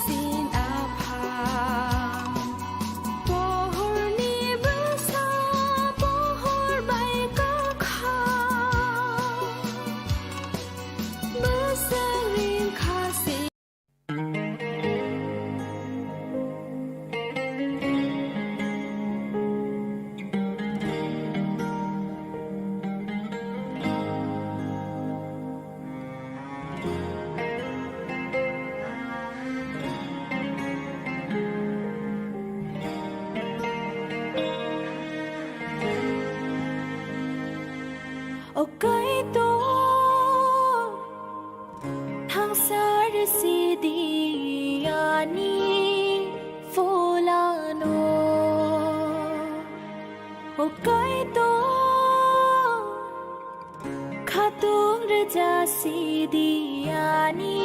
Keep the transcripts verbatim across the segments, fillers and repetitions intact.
Sin aphang, pohorni bwsa, pohor bai kwkha, bwswk ringkha si. O Kaitor, thangsar sidi ani pholano. O Kaitor, khatung rwja sidi ani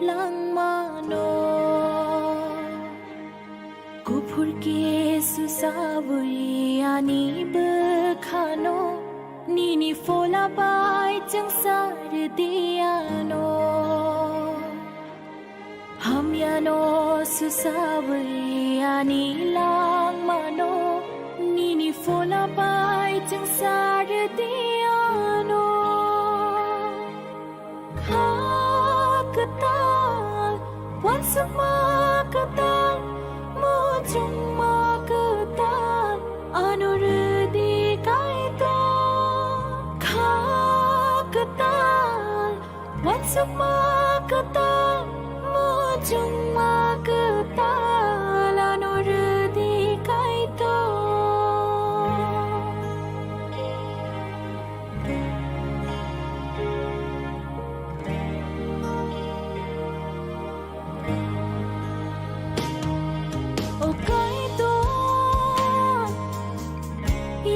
langmano. Kuphur khe susawi ani bwkhano, nini phola bai chwngsar di ano. Hamyano susawi ani langmano, nini phola bai chwngsar di ano. Kha kwtal, uansukma kwtal, muchungma kwtal, ano rwdi Kaitor. Kha kwtal, uansukma kwtal, muchungma kwtal, ano rwdi Kaitor. O Kaitor,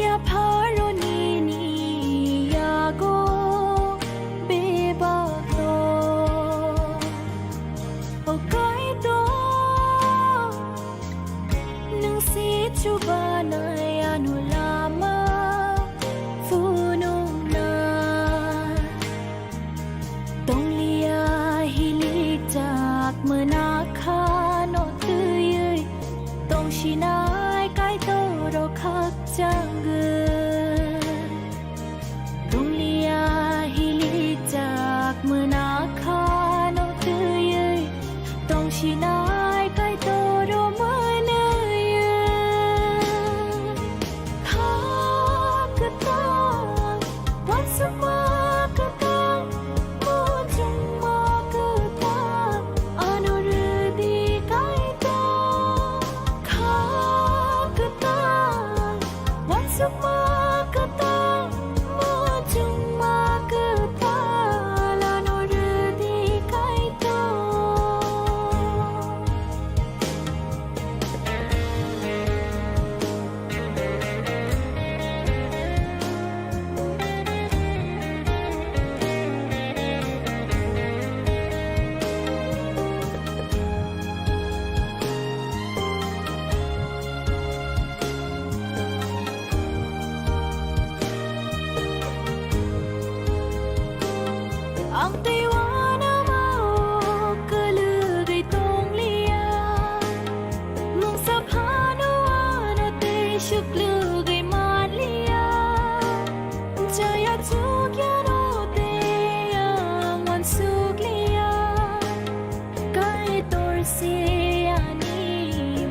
yapharo nini yago bebak no. O Kaitor, nwng se chubanai ano lama phunukna. Tongliya hilikjak mwnakhano twiwi, tongsinai Kaitor rok khakchangwi. Tongliya hilikjak mwnakhano twiwi, tongsinai Kaitor rok mwnwi. Kha kwtal, uansukma kwtal, muchungma kwtal, ano rwdi Kaitor. Kha kwtal, uansukma kwtal, muchungma kwtal, ano rwdi Kaitor. Ang tei uanama o kwlwgwi tongliya, mungsa phano ano tei swklwgwi manliya, chaya chukya no tei ang uansukliya. Kaitor se ani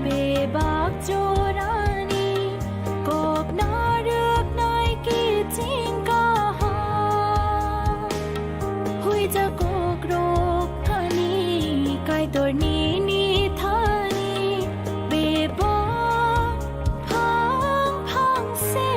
bebak jorani kok narwknai kiching kaham. Huija kokrok thani Kaitor nini thani bebak phang phang se.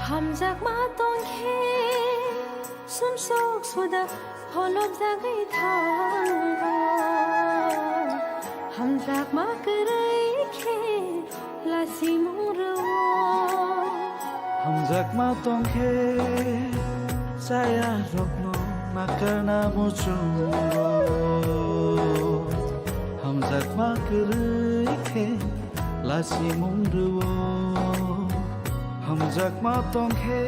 Hamjakma tongkhe sumsok suda holopjagwi thango. Hamjakma kwrwi khe lachimung rwo. Hamjakma tongkhe chaya rokno nakarna muchungo. Hamjakma kwrwi khe lachimung rwo. Hamjakma tongkhe.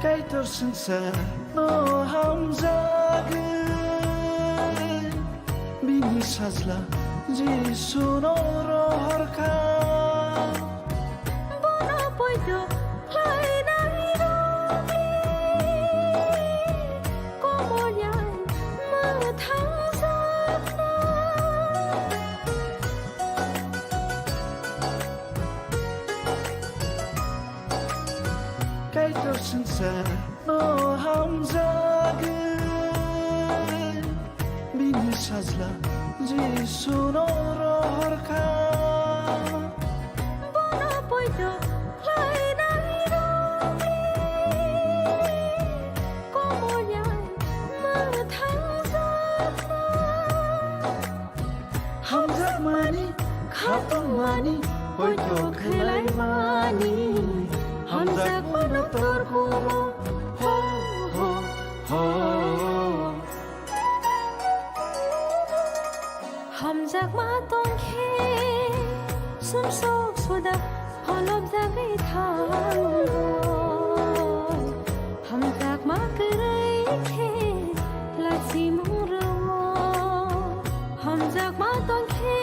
Kaitor swngcharno hamjagwi, bini sajla Jisuno rohorkha. Bono poito khlainai rokni komolya mwthangjakna. Kaitor swngcharno hamjagwi, bini sajla Jisuno rohorkha. Bono poito khlainai rokni komolya mwthangjakna. Hamjakmani, khatungmani, poito khlaimani, hamjakmano torkhumo, ho, ho, ho. Hamjakma tongkhe sumsok suda holopjagwi thango. Hamjakma kwrwi khe lachimung rwo. Hamjakma tongkhe.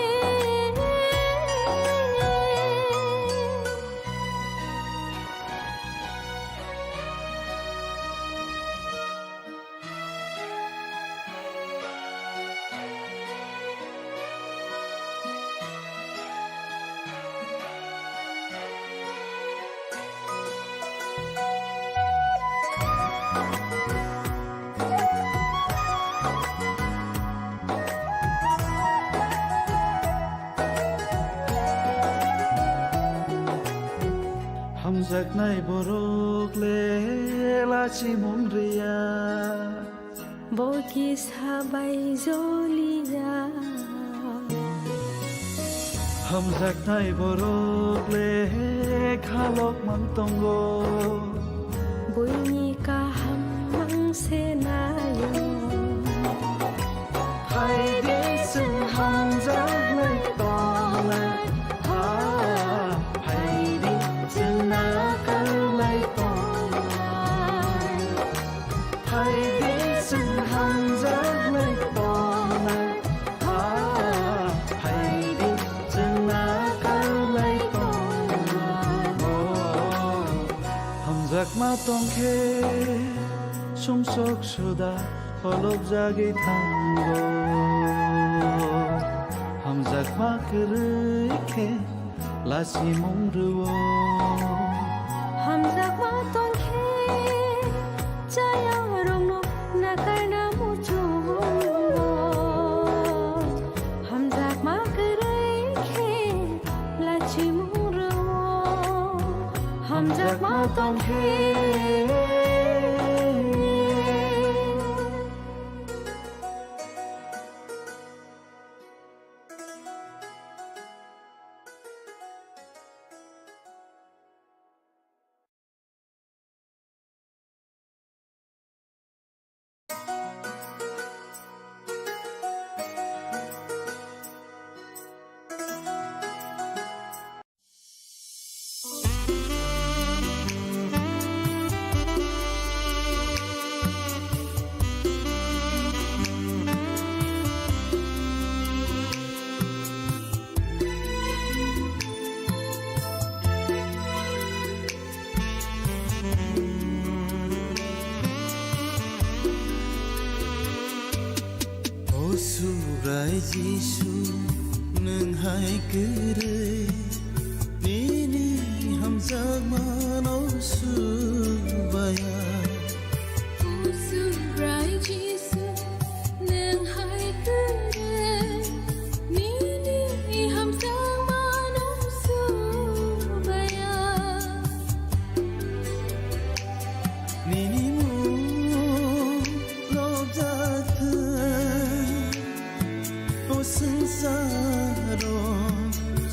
Hamjaknai borok le lachimung riya. Bo kisa bai joliya. Hamjaknai borok le khalok mang tongo. Buini kaham mang se nayo. Phaidi chwng hamjaknai tongnai. Ha, phaidi chwng nakarlai tongnai. Phaidi chwng hamjaknai tongnai, ha, phaidi chwng nakarlai tongnai. Oh, hamjakma tongkhe sumsok suda holopjagwi thango. Hamjakma kwrwi khe lachimung rwo. Hamjakma tongkhe chaya rokno nakarna muchungo. Hamjakma kwrwi khe lachimung rwo. Hamjakma tongkhe. Jisu, nwng hai kwrwi nini hamjakmano subaya. O Subrai Jisu, nwng hai kwrwi nini hamjakmano subaya. Nini mung lobjak thung, o swngcharo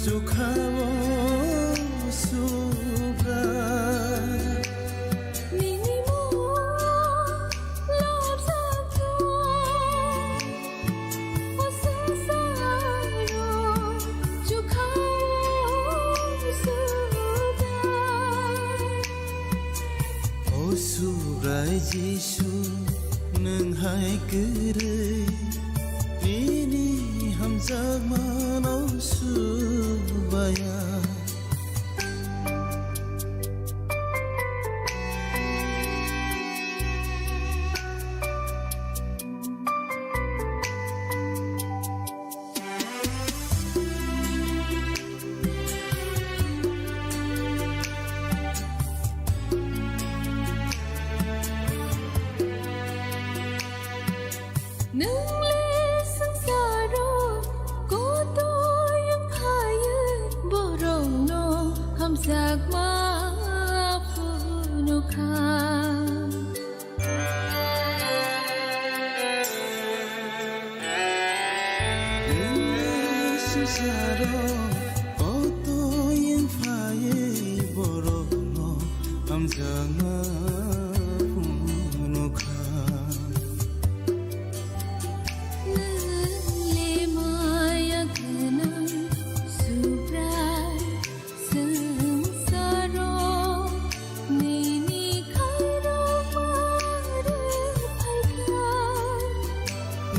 chukha o Subrai. Nini mung lobjak thung, o swngcharo chukha o Subrai. O Subrai Jisu, nwng hai kwrwi nini hamjakmano subaya. Nwng le swngcharo kotoi wng phaiwi borokno hamjakma phunukha. Swngcharo kotoi wng phaiwi borokno hamjakma phunukha. Nwng le maya gwnang Subrai, swngcharo nini khairokma rwphaikha.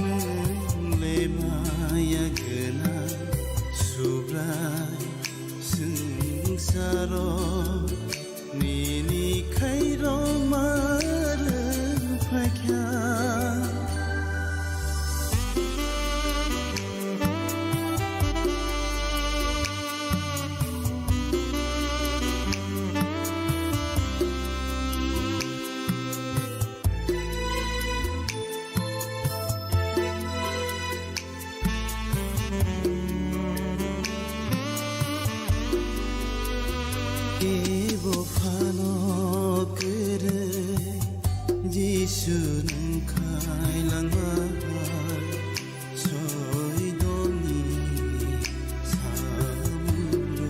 Nwng le maya gwnang Subrai, swngcharo nini khairokma rwphaikha. Kebo phano kwrwi Jisu nwng khailangma hai soidoni samungno.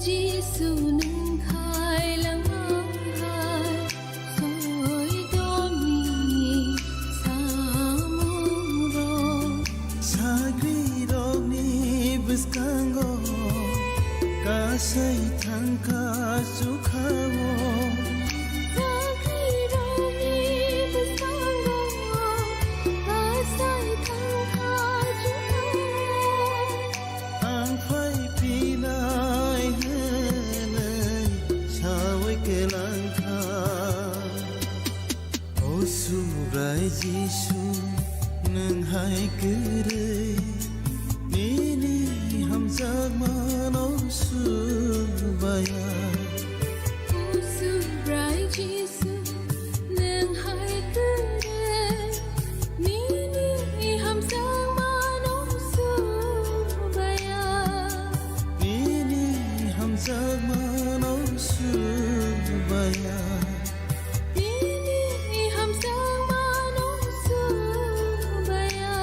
Jisu nwng khailangma hai soidoni samungrok. Sagrirokni bwskango kasai thangkha chukha-o. Sakhirokni bwskango kasai thangkha chukha-o. Ang phai phinai hwnwi sawi kwlangkha. O Subrai Jisu, nwng hai kwrwi nini hamjakmano subaya. O Subrai Jisu, nwng hai kwrwi nini hamjakmano subaya. Nini hamjakmano subaya. Nini hamjakmano subaya.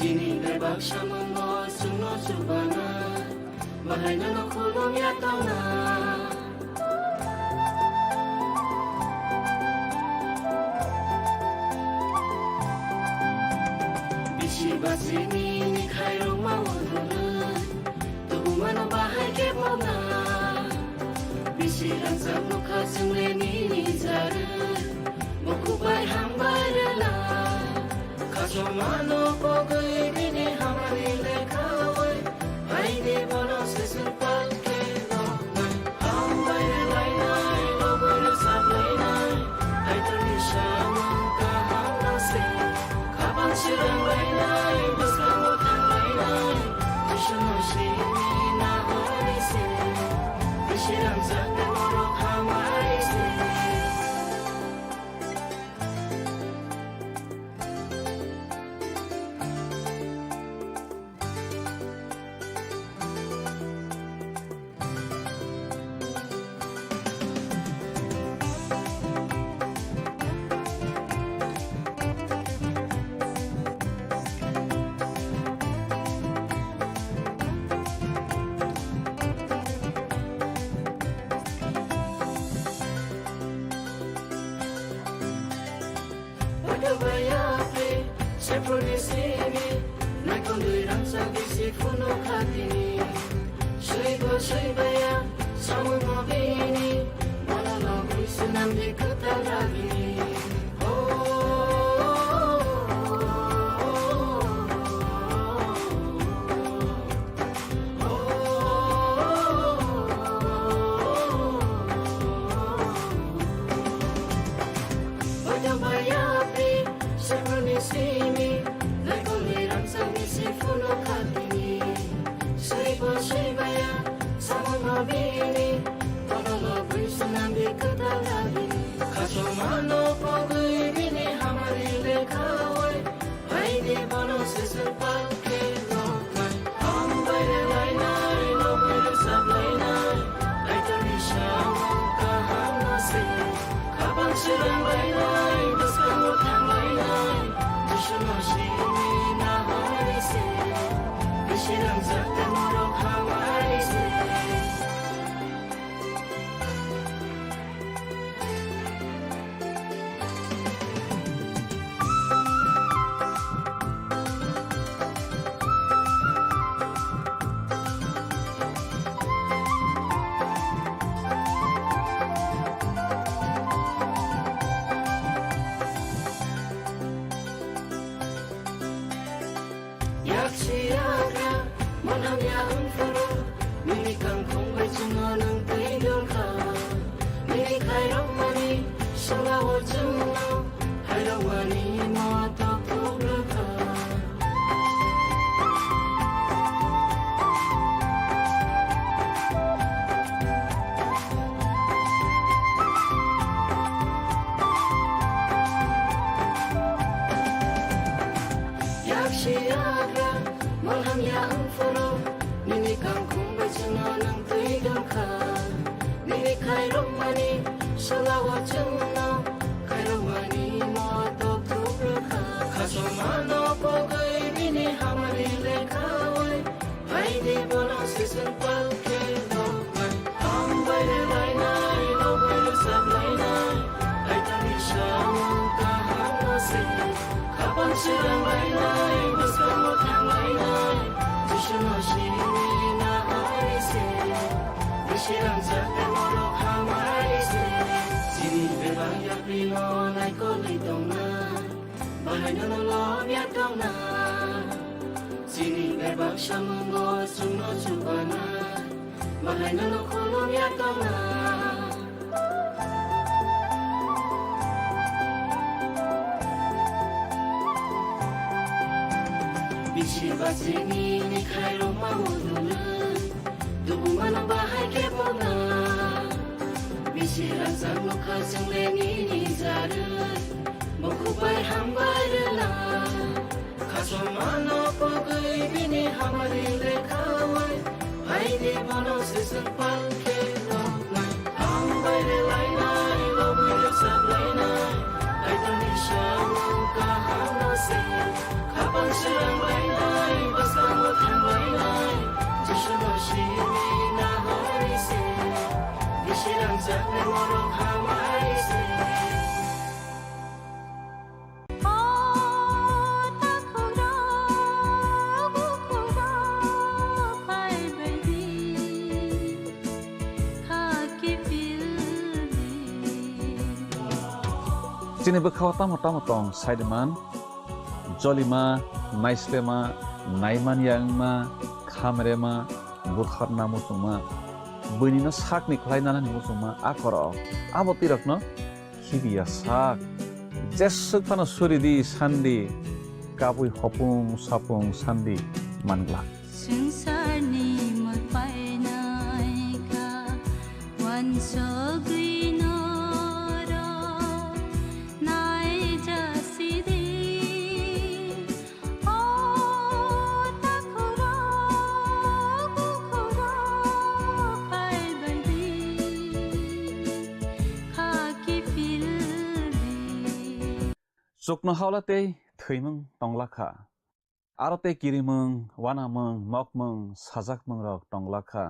Chini bebak samungo chwngno chubana, bahai nono khulum ya tongna. Bisi bachini ni khairok ma udulun, tubu mano bahai khe bokna. Bisi rangchak nukha chwngle nini jarwi, bukhuk bai hambai rwla. Khasomano pogwi bini hamari lekhawi, haini bono seswng palke noknai. Hambai rwlainai, lobwi rwchaplainai, Kaitorni samung kahamno se. Khabang swrwnglainai, bwskango thanglainai, Jisuno simi nahorni se. Bisi rangchak tei borok hamari se. Bodol baya khe, sephurni simi, naikondwi rangchak bisi phunuk kha tini. Swibo swibaya, samungno bini, bono lobwi swnamdi kwtal ragini. Oh, oh, oh, oh, oh. Khasomano pogwi bini hamari lekhawi, haini bono seswng palke noknai. Hambai rwlainai, lobwi rwchaplainai, Kaitorni samung kahamno se. Khabang swrwnglainai, bwskango thanglainai, Jisuno simi nahorni se. Bisi rangchak tei borok hamari se. Yaksi yagra, monam ya wngphuru, nini kangkhong bai chwngno nwng twi dulkha. Nini khairokmani sora o chwngno, khairokmani motok thuklwkha. Yaksi yagra, malham ya wngphuru, nini kangkhong bai chwngno nwng twi dulkha. Nini khairokmani sora o chwngno, khairokmani motok thuklwkha. Khasomano pogwi bini hamari lekhawi, haini bono seswng palke noknai. Hambai rwlainai, lobwi rwchaplainai, Kaitorni samung kahamno se. Khabang swrwnglainai, bwskango thanglainai, Jisuno simi nahorni se. Bisi rangchak tei borok hamari se. Chini bebak yaprino naikolwi tongnai, bahai nono lobya tongnai. Chini bebak samungo chwngno chubana, bahai nono khulum ya tongna. Bisi bachini ni khairok ma udulun, tubu mano bahai khe bona. Bisi rangchak nukha chwngle nini jarwi, bukhuk bai hambai rwla. Khasomano pogwi bini hamari lekhawi, haini bono seswng palke noknai. Hambai rwlainai, lobwi rwchaplainai, Kaitorni samung kahamno se. Khabang swrwnglainai, Chini bwkhao tamo tamo tong, saiman, jolima, naislema, naiman yangma, khamrema, butharna muchungma, buinino sakni khlai nanani muchungma, a korok, abo twi rokno khibiya sak. Jeswk phano suri di sandi, kabui hopung sapung sandi manglak. Swngcharni mul painai kha, uansugwi norok naijasidi. O takhurok, bukhurok, phaibaidi, kha kiphildi. Chukno haula tei thwimung tonglakha. Aro tei kirimung, uanamung, mokmung, sajakmungrok tonglakha.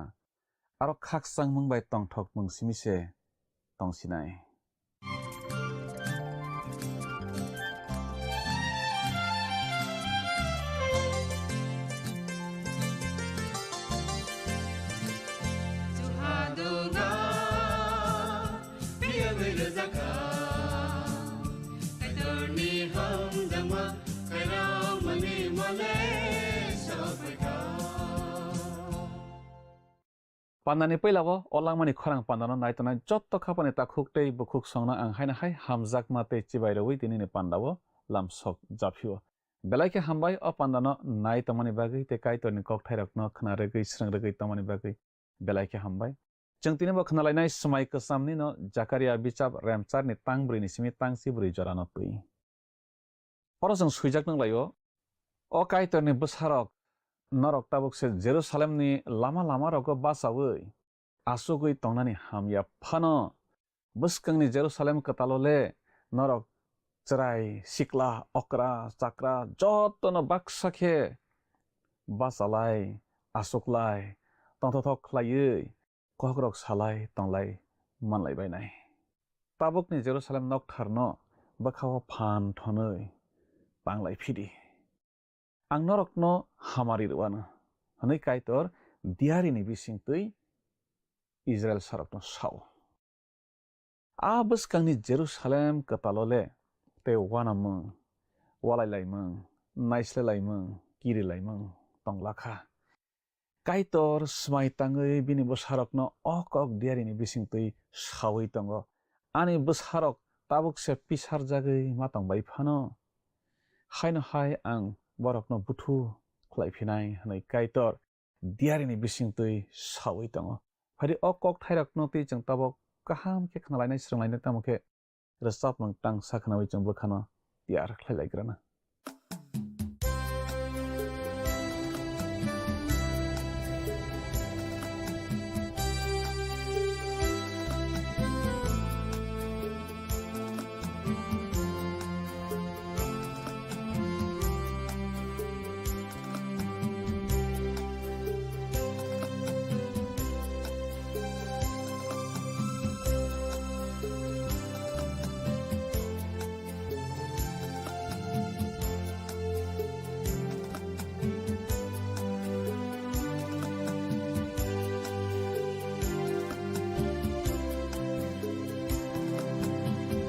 Aro khakchangmung bai tongthokmung simi se tongsinai. Kaitorni hamjakma khairokmani mole sophaikha. Pandani puila o, o langmani khorang pandano nai tongnai jotto khapani takhuk tei bukhuk songno ang haino hai hamjakma tei chibai rwui tinini pandao lamsok japhio. Belai khe hambai o pandano nai tongmani bagwi tei Kaitorni kokthairokno khna rwgwi, srwng rwgwi tongmani bagwi belai khe hambai. Chwng tini bo khna lainai swmai kwchamnino Jakaria bichap remcharni tang brwini simi tang chibrwi jorano twi. Oro chwng swijak nung lai-o, O Kaitorni bwsarok, norok tabuk se Jerusalemni lama lamarogo bachaui achugwi tongnani hamya phano, bwskangni Jerusalem kwtalo le norok chwrai, sikla, okra, chakra jotono baksa khe bachalai, achuklai, tongthothok khlaiwi, kokrok salai tonglai manlai bainai. Tabukni Jerusalem noktharno bwkhao phan thonwi tanglai phidi. Ang norokno hamari rwano, hwnwi Kaitor diarini bisingtwi Israilsarokno sao. A bwskangni Jerusalem kwtalo le tei uanamung, walailaimung, naislelaimung, kirilaimung tonglakha. Kaitor swmai tangwi bini bwsarokno o kok diarini bisingtwi saui tongo, "Ani bwsarok tabuk se pisarjagwi ma tongbai phano, haino hai ang borokno buthu khlai phinai," hwnwi Kaitor diarini bisingtwi saui tongo. Phai di, o kokthairokno twi chwng tabuk kaham khe khnalainai, swrwnglainai, tamo khe rwchapmung tang sa khnaui chwng bwkhano tiyar khlai lai grana.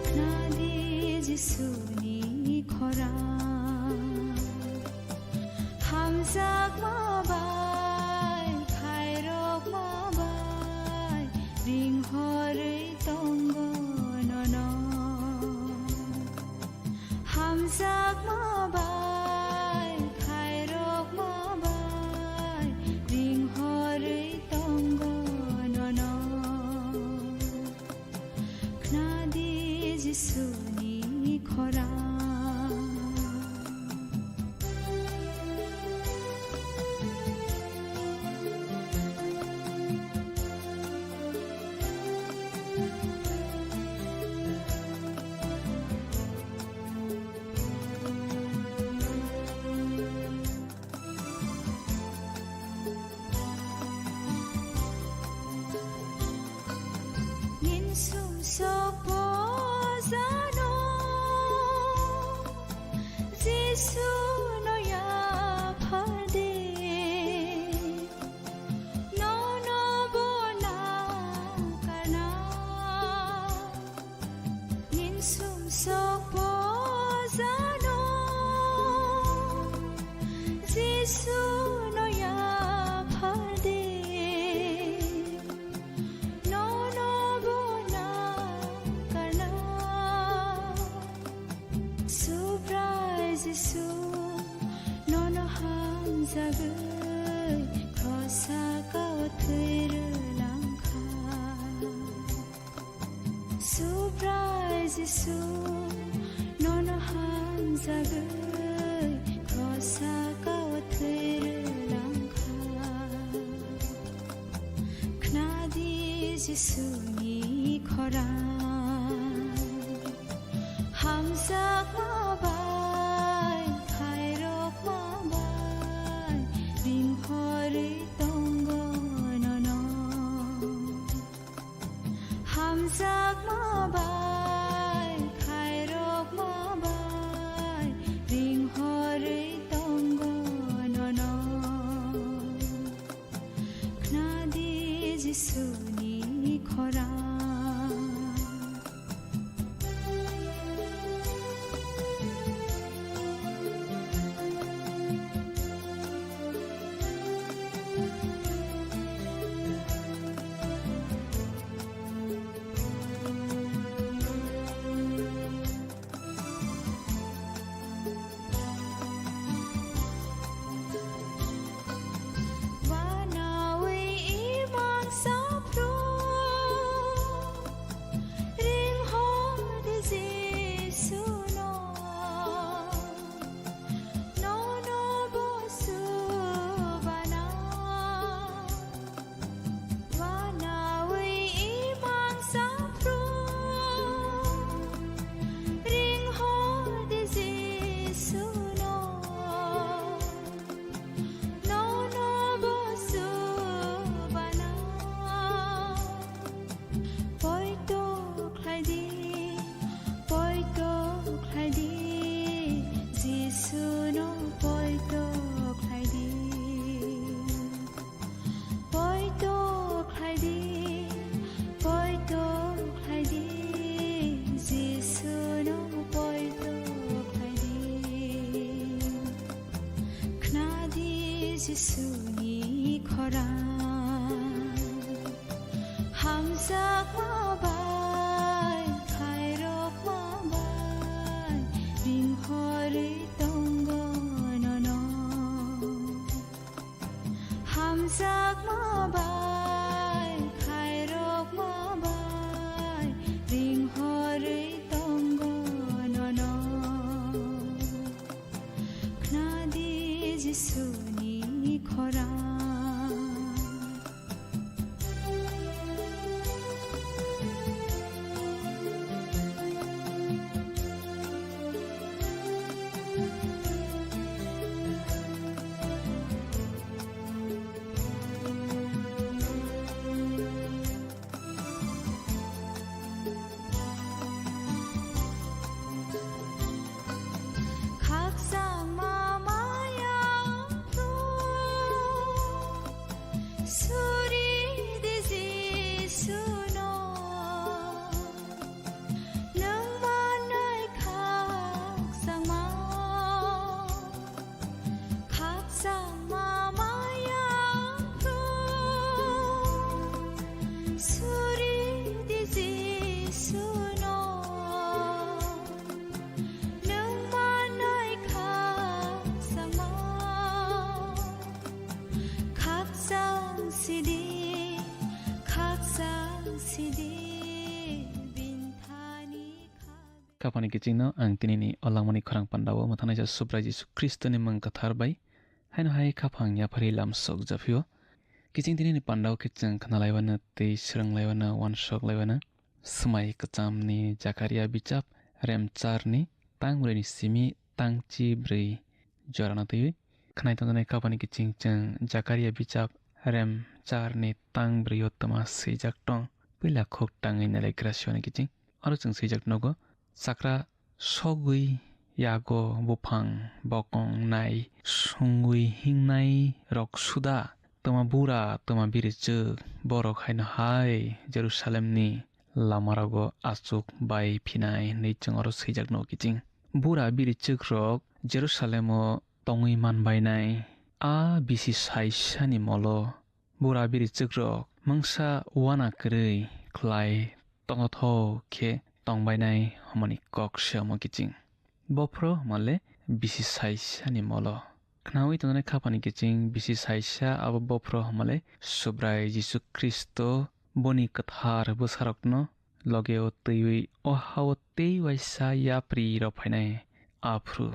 Khna di Jisuni khorang, hamjakma bai, khairokma bai, ringhorwi tongo nono. Hamjakma bai, khairokma bai, ringhorwi tongo nono. Khna di Jisuni khorang. Jisu no yaphardi, nono bona karna. Subrai Jisu, nono hamjagwi krosa kao thwi rwlangkha. Subrai Jisu, nono hamjagwi krosa kao thwi rwlangkha. Khnadi Jisuni khorang, hamjakma bai, khairokma bai, ringhorwi tongo nono. Hamjakma bai, khairokma bai, ringhorwi tongo nono. Khnadi Jisuni khorang. Wanawi imang saphru, ringhor di Jisuno, nono bosu bana. Wanawi imang saphru, ringhor di Jisuno, nono bosu bana. Poito khlai di, poito khlai di, Jisuno poito khlai di. Poito khlai di, poito khlai di, Jisuno poito khlai di. Khnadi Jisuni khorang, hamjakma bai, khairokma bai, ringhorwi tongo nono. Hamjakma bai, khairokma bai, ringhorwi tongo nono. Khnadi Jisuni khorang. Khakchangma maya wngkhu, suri di Jisuno. Nwng manwi khakchangma, khakchangma maya wngkhu, suri di Jisuno. Nwng manwi khakchangma, khakchang sidi, khakchang sidi, binthani kha. Khapani kichingno ang tinini o langmani khorang pandao mwthangnaisa Subrai Jisu Khristoni mung kwthar bai haino hai khaphang yapharwi lamsok japhio. Kiching tinini pandao khe chwng khnalaiwano tei swrwnglaiwano, uansuk laiwano. Swmai kwchamni Jakaria bichap, remcharni tang brwini simi tang chi brwi jorano twiwi. Khnai tongjaknai khapani kiching chwng Jakaria bichap, remcharni tang brwio twma swijak tong. Puila khuk tangwi nalai Grasioni kiching. Oro chwng swijak nogo, chakra sogwi yago buphang bokong nai sungwi hingnai rok suda. Twma bura, twma birichwk, borok haino hai Jerusalemni lamarogo achuk bai phinai hinwi chwng oro swijak nogo kiching. Bura birichwk rok Jerusalemo tongwi manbainai, A bisi saisani molo bura birichwkrok mungsa uana kwrwi khlai tongthok khe tongbainai hwnmani kok se omo kiching. Bophro hwnmale bisi saisani molo. Khnaui tongnai khapani kiching bisi saisa abo bophro hwnmale Subrai Jisu Khristo boni kwthar bwsarokno logeo twiwi o hao tei waisa yapri rok phainai aphru.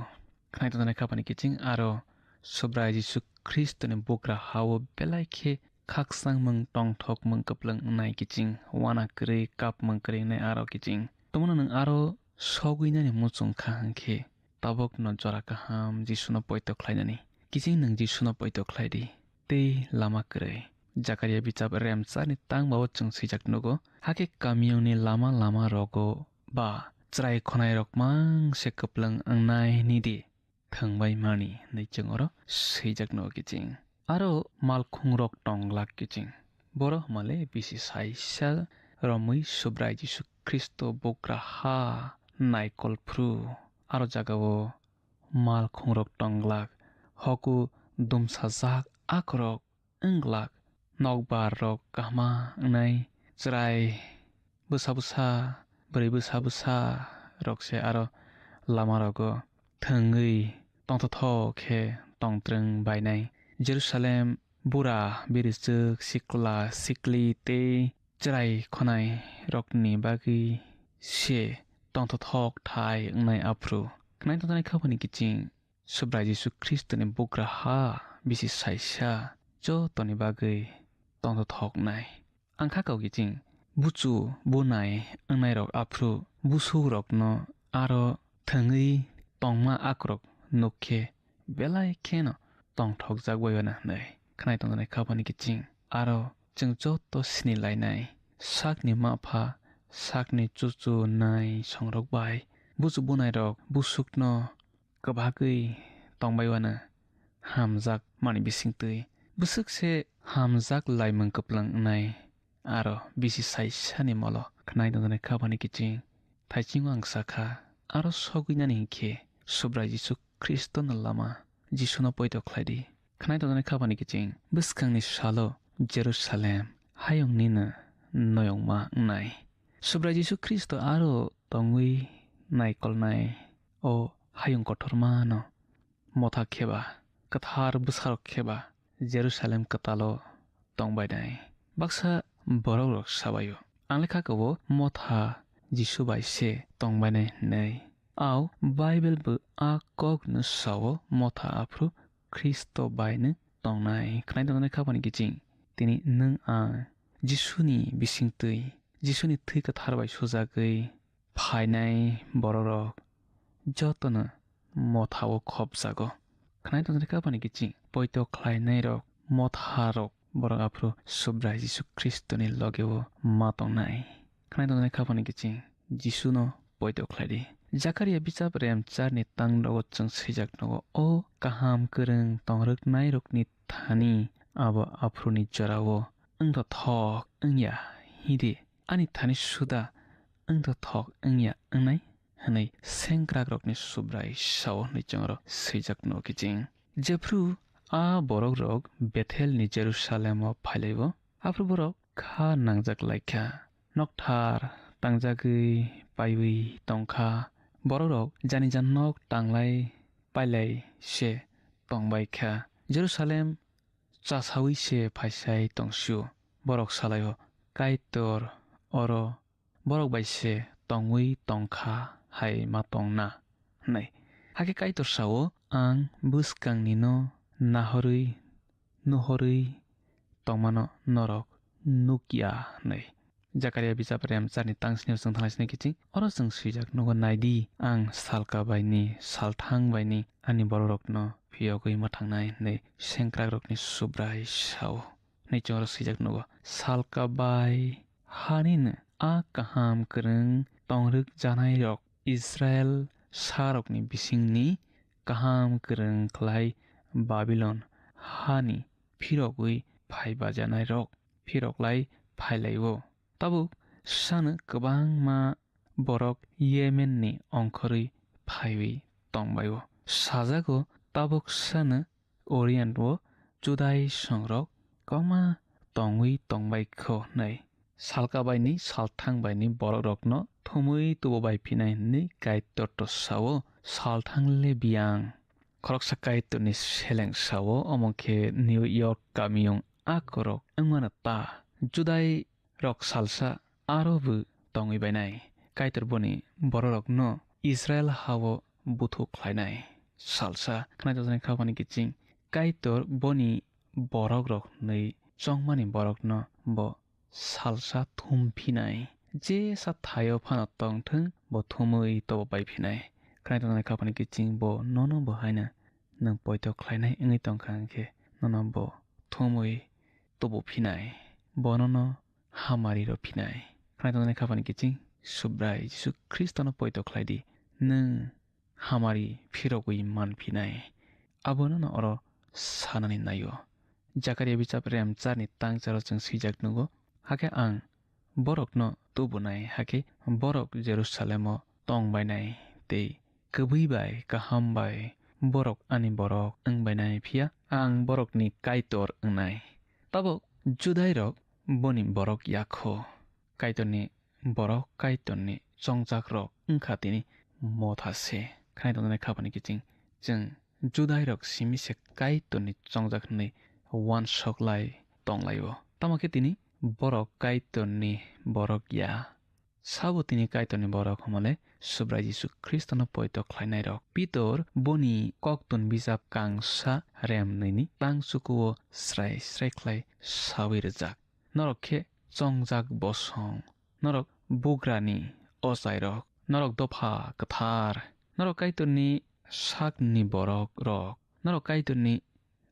Khnai tongnai khapani kiching aro Subrai Jisu Khristoni bugra hao belai khe khakchangmung tongthokmung kwplwng wngnai kiching, uana kwrwi kapmung kwrwi wngnai aro kiching. Tomono nwng aro sogwi nani muchung kha hwnkhe tabukno jora kaham Jisuno poito khlainani. Kiching nwng Jisuno poito khlai di. Tei lama kwrwi. Jakaria bichap remcharni tang bao chwng swijak nugo, hakhe kamiyungni lama lama rogo ba chwrai khwnairok mang se kwplwng wngnai nidi thwngbai mani hwnwi chwng oro swijak nugo kiching. Aro malkhungrok tong glak kiching. Boro hwnmale bisi saisa romwi Subrai Jisu Khristo bugra ha naikol phru. Aro jagao malkhungrok tong glak, hoku dumsajak akorok wng glak, nokbar rok kahma wngnai, chwrai bwsa bwsa, bwrwi bwsa bwsa rok se aro lama rogo thwngwi tongthothok khe tongtrwng bainai. Jerusalem bura birichwk sikla sikli tei chwrai khwnai rokni bagwi se tongthothok thai wngnai aphru. Khnai tongthoknai khapani kiching Subrai Jisu Khristoni bugra ha bisi saisa jotoni bagwi tongthothoknai. Ang kha kau kiching buchu bunai wngnairok aphru busukrokno aro thwngwi tongma akrok nuk khe belai kheno tongthokjak bai uana hwnwi khnai tongjaknai khapani kiching. Aro chwng joto sini lainai sakni mapha, sakni chuchu nai songrok bai buchu bunairok busukno kwbagwi tongbai uana hamjak mani bisingtwi. Bwswk se hamjak laimung kwplwng wngnai aro bisi saisani molo khnai tongjaknai khapani kiching. Thaiching ang sakha, aro sogwi nani hinkhe Subrai Jisu Khristono lama, Jisuno poito khlai di. Khnai tongjaknai khapani kiching bwskangni salo Jerusalem hayung nino noyongma wngnai. Subrai Jisu Khristo aro tongwi naikolnai o hayung kotormano motha kheba, kwthar bwsarok kheba Jerusalem kwtalo tongbainai. Baksa borokrok sabaio, ang lekha kabo motha Jisu bai se tongbainai hwnwi. Au Bible bo a kokno sao, motha aphru Khristo baino tongnai. Khnai tongjaknai khapani kiching tini nwng ang Jisuni bisingtwi, Jisuni thwi kwthar bai sujagwi phainai borokrok jotono mothao khopjago. Khnai tongjaknai khapani kiching poito khlainairok motharok borok aphru Subrai Jisu Khristoni logeo ma tongnai. Khnai tongjaknai khapani kiching Jisuno poito khlai di. Jakaria bichap remcharni tang rogo chwng swijak nogo, o kaham kwrwng tongrwknairokni thani abo aphruni jorao wngthothok wngya hidi, ani thani suda wngthothok wngya wngnai hwnwi sengkrakrokni Subrai sao hwnwi chwngno swijak nugo kiching. Jephru a borokrok Bethelni Jerusalemo phailaibo, aphru borok kha nangjak laikha, nokthar tangjagwi paiwi tongkha. Borokrok jani jan nok tanglai pailai se tongbaikha. Jerusalem chasaui se phaisai tongsio. Borok salaio, "Kaitor oro borok bai se tongwi tongkha hai ma tongna," hwnwi. Hakhe Kaitor sao, "Ang bwskangni no nahorwi nuhorwi tongmano norok nukya," hwnwi. Jakaria bichap remcharni tangsni chwng thanglai sini kiching, oro chwng swijak nugo, "Naidi, ang salka baini, salthang baini ani borokrokno phiyogwi mwthangnai," hwnwi sengkrakrokni Subrai sao. Hwnwi chwng oro swijak nugo, "Salka bai hanino a kaham kwrwng tongrwk janairok Israel sarokni bisingni kaham kwrwng khlai Babilon hani phirogwi phai bajanairok phiroklai phailai-o. Tabuk sano kwbangma borok Yemenni ongkhorwi phaiwi tongbai-o. Sajago, tabuk sano Orient o Judai songrok kwbangma tongwi tongbai kho hwnwi. Salka baini salthang baini borokrokno thumwi tubu bai phinai hwnwi Kaitor to sao, salthang le biyang. Khoroksa Kaitorni seleng sao, omo khe New York kamiyung akorok wngmano ta. Judai rok salsa aro bo tongwi bainai. Kaitor boni bororokno Israel hao buthuk khlainai. Salsa khwnai tongjaknai kha phani kiching Kaitor boni borokrok hwnwi chongmani borokno bo salsa thum phinai. Jesa thaio phano tongthwng bo thumwi tobo bai phinai. Khwnai tongjaknai kha phani kiching bo nono bo haino nwng poito khlainai wngwi tongkha hwnkhe nono bo thumwi tubu phinai. Bo nono hamari rw phinai. Khwnai tongjaknai kha phani kiching Subrai Jisu Khristono poito khlai di. Nwng hamari phirogwi man phinai. Abono no oro sanani naio. Jakaria bijap rem charni tang charo chwng swijak nugo. Hakhe ang borokno tubunai, hakhe borok Jerusalemo tong bainai tei kwbwi bai kaham bai borok ani borok wng bainai, phiya ang borokni Kaitor wngnai. Tabuk Judairok boni borok ya kho. Kaitorni borok Kaitorni chongjakrok wngkha tini motha se. Khwnai tongjaknai kha phani kiching chwng Judairok simi se Kaitorni chongjak hwnwi uansuk lai tong lai-o. Tamo khe tini borok Kaitorni borok ya. Sabo tini Kaitorni borok hwnmale Subrai Jisu Khristono poito khlainairok. Pitor boni koktun bijap kangsa rem nwi ni tang chukuo srai srai khlai saui rwjak. Norok khe chongjak bosong, norok bugrani ochairok, norok dopha kwthar, norok Kaitorni sakni borok rok, norok Kaitorni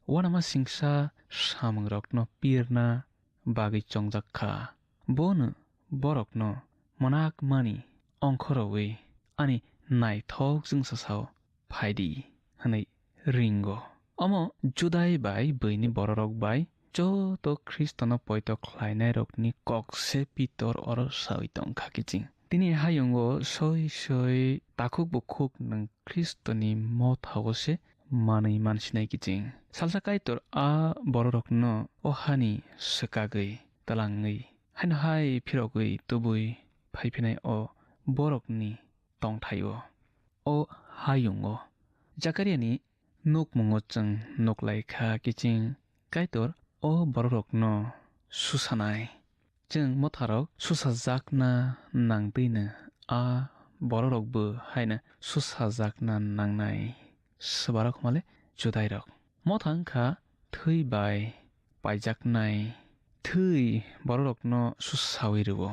uanama singsa samungrokno pirna bagwi chongjak kha. Bono borokno mwnakmani ongkhorowi ani naithok chwngsasao phai di hwnwi ringo. Omo Judai bai buini bororok bai joto Khristono poito khlainairokni kok se Pitor oro saui tong kha kiching. Tini hayungo soi soi takhuk bukhuk nwng Khristoni mothao se manwi mansinai kiching. Salsa Kaitor a bororokno o hani swkagwi twlangwi haino hai phirogwi tubui phaiphinai o borokni tongthai-o, o hayungo. Jakariani nukmungo chwng nuklai kha kiching Kaitor o bororokno susanai. Chwng motharok susajakna nangtwino a bororokbo haino susajakna nangnai. Swbarok hwnmale Judairok. Motha wngkha thwi bai paijaknai. Thwi bororokno susaui rwo.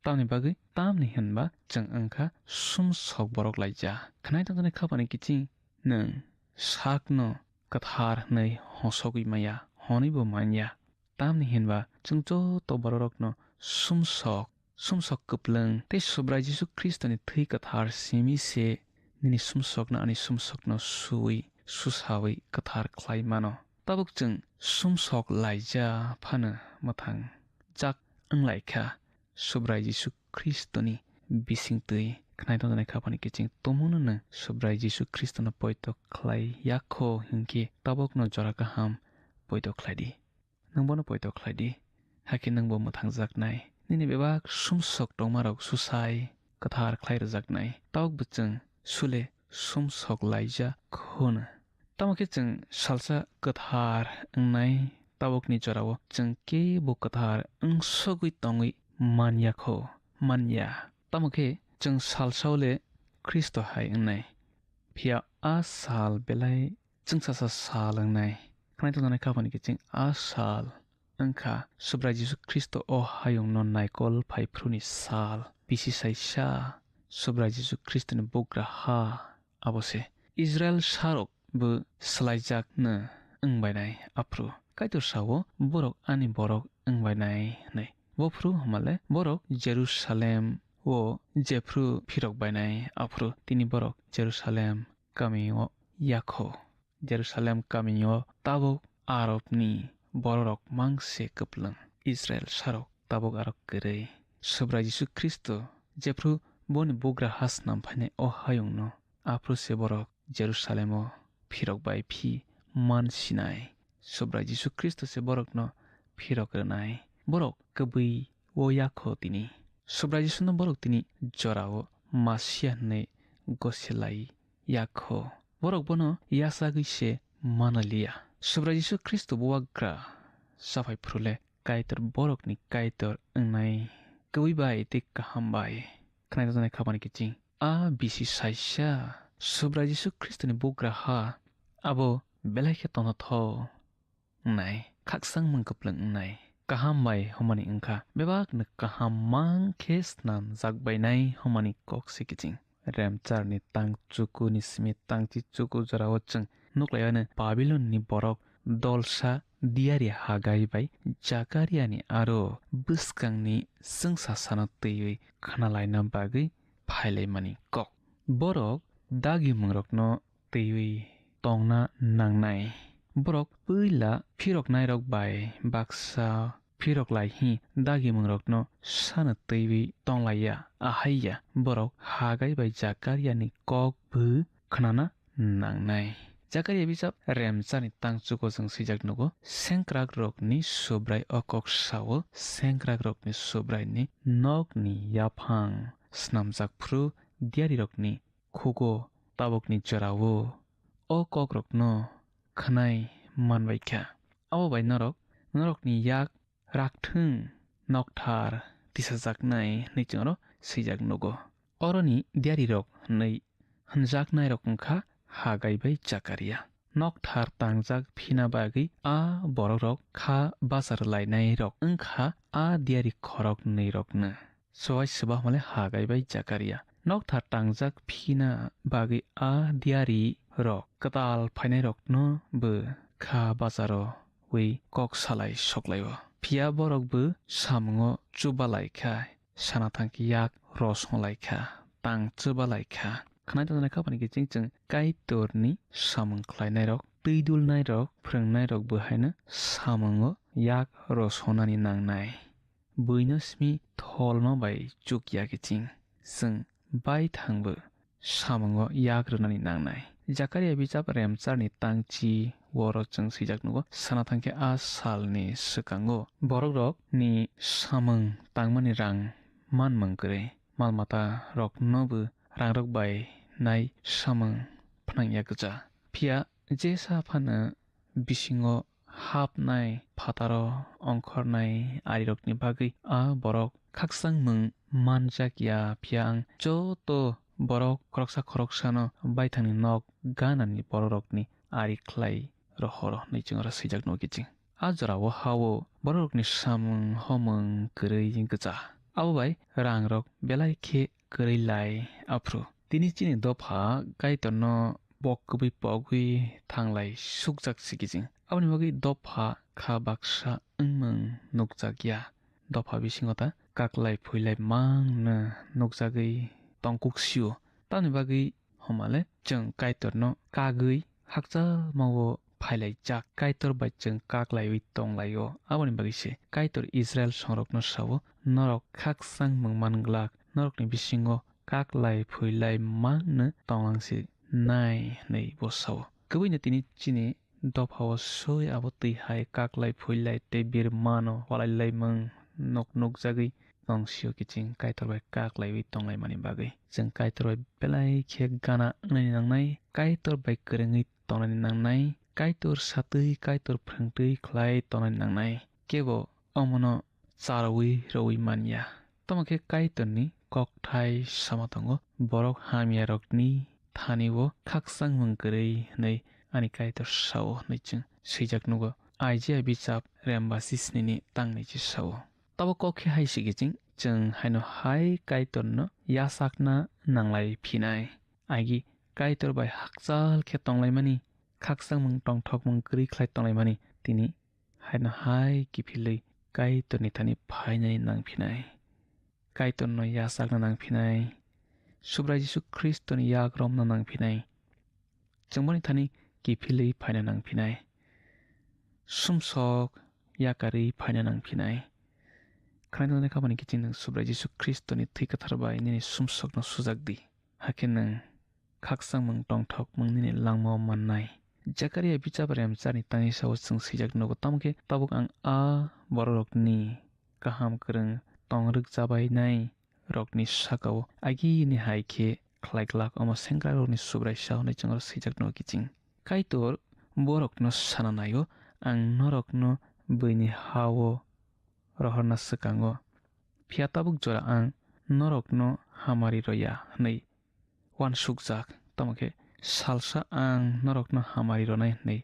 Tamni bagwi? Tamni hwnba chwng wngkha sumsok borok laija. Khwnai tongjaknai kha phani kiching nwng sakno kwthar hwnwi hosogwi manya, hwnwibo manya. Tamni hwnba chwng joto bororokno sumsok, sumsok kwplwng tei Subrai Jisu Khristoni thwi kwthar simi se nini sumsokno ani sumsokno suui, susaui kwthar khlai mano. Tabuk chwng sumsok laija phano mwthang jak wng lai kha. Subrai Jisu Khristoni bisingtwi khwnai tongjaknai kha phani kiching tumungno nwng Subrai Jisu Khristono poito khlai ya kho hinkhe tabukno jora kaham poito khlai di. Nwng bono poito khlai di, hakhe nwngbo mwthangjaknai. Nini bebak sumsok tongmarok susai kwthar khlai rwjaknai. Tabukbo chwng sule sumsok laija khwno. Tamo khe chwng salsa kwthar wngnai, tabukni jorao chwng kebo kwthar wngsogwi tongwi man ya kho, man ya. Tamo khe chwng salsao le Khristo hai wngnai. Phiya a sal belai chwngsasa sal wngnai. Khwnai tongjaknai kha phani kiching a sal wngkha Subrai Jisu Khristo o hayungno naikol phai phuruni sal. Bisi saisa Subrai Jisu Khristoni bugra ha abo se. Israil sarok bo swlaijakno wng bainai aphuru. Kaitor sao, "Borok ani borok wng bainai," hwnwi. Bophuru hwnmale borok Jerusalem o jephru phirok bainai aphuru tini borok Jerusalem kamio ya kho. Jerusalem kamio tabuk Arabni bororok mangse kwplwng. Israil sarok tabuk arok kwrwi. Subrai Jisu Khristo jephru boni bugra ha snam phainai o hayungno, aphuru se borok Jerusalemo phirok bai phi man sinai. Subrai Jisu Khristo se borokno phirok rwnai. Borok kwbwi o yakho tini. Subrai Jisuno borok tini jorao Masia hwnwi gosilai yakho. Borok bono yachagwi se manaliya. Subrai Jisu Khristo bubagra chaphai phuru le Kaitor borokni Kaitor wngnai kwbwi bai tei kaham bai. Khwnai rwjaknai khabani kiching. A bisi saisa Subrai Jisu Khristoni bugra ha abo belai khe tongthothok wngnai, khakchangmung kwplwng wngnai. Kaham bai hwnmani wngkha, bebakno kaham mang khe snamjak bainai hwnmani kok se kiching. Remcharni tang chukuni simi tangchi chuku jorao chwng nuklaiyano Babilonni borok dolsa Diari Hagai bai Jakariani aro bwskangni chwngsasano twiwi khnalaina bagwi phailaimani kok. Borok dagimungrokno twiwi tongna nangnai. Borok puila phiroknairok bai baksa phirok lai hi dagimungrokno sano twiwi tonglaiya, ahaiya borok Hagai bai Jakariani kok bo khnana nangnai. Jakaria bijap remchani tang chuko chwng swijak nugo, sengkrakrokni Subrai o kok sao, sengkrakrokni Subraini nokni yaphang snamjak phru diarirokni khugo tabukni jorao o kokrokno khwnai manbaikha. Abo bai norok, norokni yak rakthwng nokthar tisajaknai hwnwi chwng oro swijak nugo. Oroni diarirok hwnwi hwnjaknairok wngkha Hagai bai Jakaria. Nokthar tangjak phina bagwi a borokrok kha bachar lainairok wngkha a diari khoroknwirokno. Chuwai swbahmale Hagai bai Jakaria. Nokthar tangjak phina bagwi a diari rok kwtal phainai rokno bo kha bacharo wi kok salai soklaio. Phiya borok bo samungo chubalai kha, sana thangkhe yak rosong lai kha, tang chubalai kha. Khwnai tongjaknai kha bani kiching chwng Kaitorni samung khlainairok, twi dulnairok, phrwngnairok bo haino samungo yak rosonani nangnai. Buino simi tholma bai chukya kiching. Chwng baithangbo samungo yak rwnani nangnai. Jakaria bijap remcharni tangchi oro chwng swijak nugo, sana thangkhe a salni swkango borokrokni samung tangmani rang manmung kwrwi, mal mata roknobo rangrok bai nai samung phnangya gwja. Phiya jesa phano bisingo hapnai phataro ongkhornai arirokni bagwi a borok khakchangmung manjak ya, phiya ang joto borok khoroksa khoroksano baithangni nok ganani bororokni ari khlai rohoro hwnwi chwng oro swijak nugo kiching. A jorao ha-o bororokni samung homung kwrwi gwcha. Abo bai rangrok belai khe kwrwi lai aphuru. Tini chini dopha Kaitorno bok kwbwi pogwi thanglai sukjak si kiching. Aboni bagwi dopha kha baksa wngmung nukjak ya. Dopha bisingo ta kaklai phuilai mangno nukjagwi tongkuk sio. Tamni bagwi hwnmale chwng Kaitorno kagwi hakchalmao phailaijak, Kaitor bai chwng kaklaiwi tonglaio. Aboni bagwi se Kaitor Israil songrokno sao, "Norok khakchangmung man glak, norokni bisingo kaklai phuilai mangno tonglang si nai," hwnwi bo sao. Kwbwino tini chini dophao soi abo twi hai kaklai phuilai tei birmano walailaimung nuk nukjagwi tong sio kiching Kaitor bai kaklaiwi tonglaimani bagwi. Chwng Kaitor bai belai khe gana wngnani nangnai, Kaitor bai kwrwngwi tongnani nangnai, Kaitor satwi, Kaitor phrwngtwi khlai tongnani nangnai. Kebo omono charwi rwui man ya. Tamo khe Kaitorni kokthai sama tongo, "Borok hamyarokni thani-o khakchangmung kwrwi," hwnwi ani Kaitor sao hwnwi chwng swijak nugo. Isaiah bichap rembasi snini tang naichi sao. Tabo kok khe hai sigi ching, chwng haino hai Kaitorno yachakna nanglai phinai. Agi Kaitor bai hakchal khe tonglaimani, khakchangmung tongthokmung kwrwi khlai tonglaimani, tini haino hai kiphilwi Kaitorni thani phainani nang phinai. Kaitorno yachakna nang phinai. Subrai Jisu Khristoni yak romna nang phinai. Chwng boni thani kiphilwi phaina nang phinai. Sumsok yakarwi phaina nang phinai. Khwnai tongnai kha bani kiching nwng Subrai Jisu Khristoni thwi kwthar bai nini sumsokno sujak di. Hakhe nwng khakchangmung tongthokmung nini langmao mannai. Jakaria bijap rem charni tangisa o chwng swijak nugo, tamo khe tabuk ang a bororokni kaham kwrwng tong rwkjabainai rokni saka-o agini hai khe khlai glak, omo sengkrakrokni Subraisa hwnwi chwng oro swijak nugo kiching. Kaitor borokno sana nai-o, ang norokno buini ha-o rohorna swkango. Phiya tabuk jora ang norokno hamari rw ya hwnwi uansukjak, tamo khe salsa ang norokno hamari rwnai hwnwi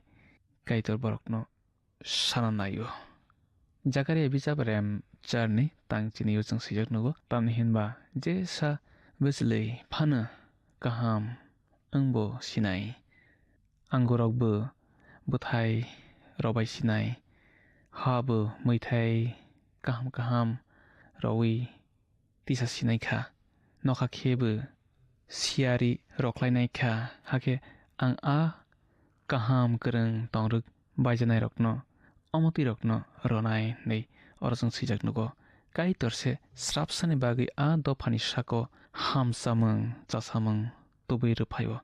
Kaitor borokno sana nai-o. Jakaria bijap rem charni tang chini o chwng swijak nugo, tamni hinba jesa bwchwlwi phano kaham wngbo sinai. Angurokbo bwthai robai sinai, habo mwithai kaham kaham rowi tisa sinai kha, nokha khebo siyari rwkhlainai kha, hakhe ang a kaham kwrwng tongrwk baijanairokno, omo twi rokno rwnai hwnwi oro chwng swijak nugo. Kaitor se srapsani bagwi a dophani sako hamchamung chasamung tubui rwphaio.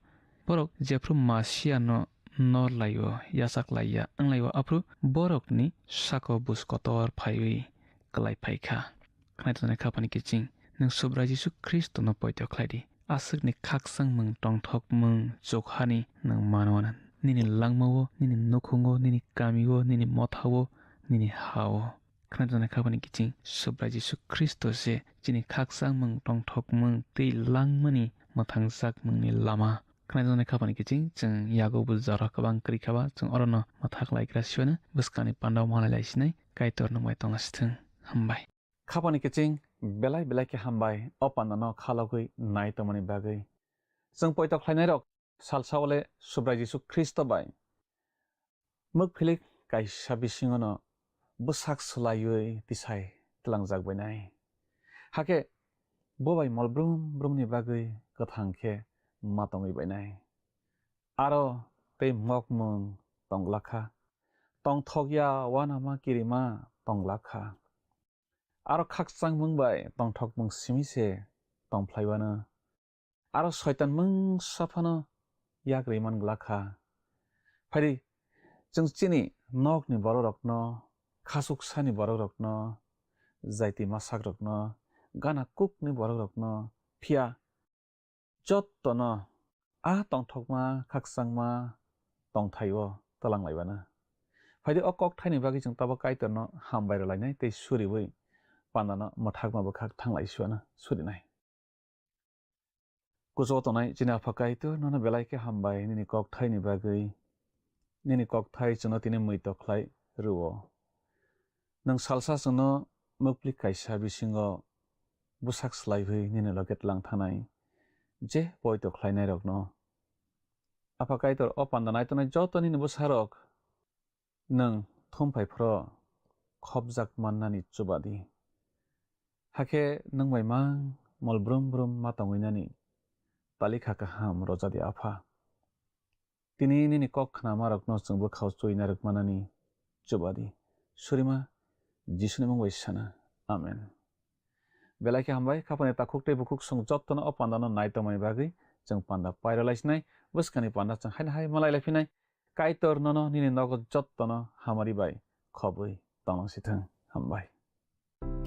Borok jephru Masiano nor lai-o, yachak lai ya wng lai-o, aphuru borokni sako buj kotor phaiwi kwlai phai kha. Khwnai tongnai khapani kiching, nwng Subrai Jisu Khristono poito khlai di. Aswkni khakchangmung, tongthokmung, chukhani nwng mano. Nini langmao, nini nukhungo, nini kamio, nini mothao, nini hao. Khwnai tongnai khapani kiching, Subrai Jisu Khristo se chini khakchangmung, tongthokmung tei langmani mwthangjakmungni lama. Khwnai tongnai khapani kiching, chwng yago bo jora kwbang kwrwi khaba, chwng orono mwthak lai gra siwano bwskangni pandao malai lai sinai, Kaitor nwng bai tongna sithwng. Hambai. Khapani kiching, belai belai khe hambai, o pandano khalogwi nai tongmani bagwi. Chwng poito khlainairok salsa ole Subrai Jisu Khristo bai mwkphilik kaisa bisingono bwsak swlaiwi tisai tlangjak bainai. Hakhe bo bai mol brum brumni bagwi kwthang khe ma tongwi bainai. Aro tei mokmung tongglak kha, tongthokya uanama kirima tongglak kha. Aro khakchangmung bai tongthokmung simi se tongphlaiwano. Aro soitan mungsa phano yak rwi man glak kha. Phaidi, chwng chini nokni bororokno, khachuksani bororokno, jaiti masakrokno, gana kukni bororokno, phiya jottono a tongthokma, khakchangma tongthaio twlang laibana. Phaidi, o kokthaini bagwi chwng tabuk Kaitorno hambai rwlainai tei suriwi pandano mwthakma bwkhak thang lai suana surinai. Kuchugo tongnai chini Apha Kaitor, nono belai khe hambai nini kokthaini bagwi. Nini kokthai chwngno tini muitok khlai rwo. Nwng salsa chwngno muklik kaisa bisingo bwsak slaiwi nini loge tlang thanai je poito khlainairokno. Apha Kaitor, o panda naitongnai joto nini bwsarok nwng thum phai phro khopjak mannani chuba di. Hakhe nwng bai mang mol brum brum ma tongwi nani talikha kaham roja di, Apha. Tini nini kok khnamarokno chwng bwkhao chuina rwkmanani chuba di. Surima Jisuni mung bai sana. Amen. Belai khe hambai, khapani takhuk tei bukhuk chwng jottono o pandano nai tongmani bagwi chwng panda pairalaisinai, bwskangni panda chwng haino hai malai laiphinai. Kaitor nono nini nogo jottono hamari bai khobwi tonglangsithwng. Hambai.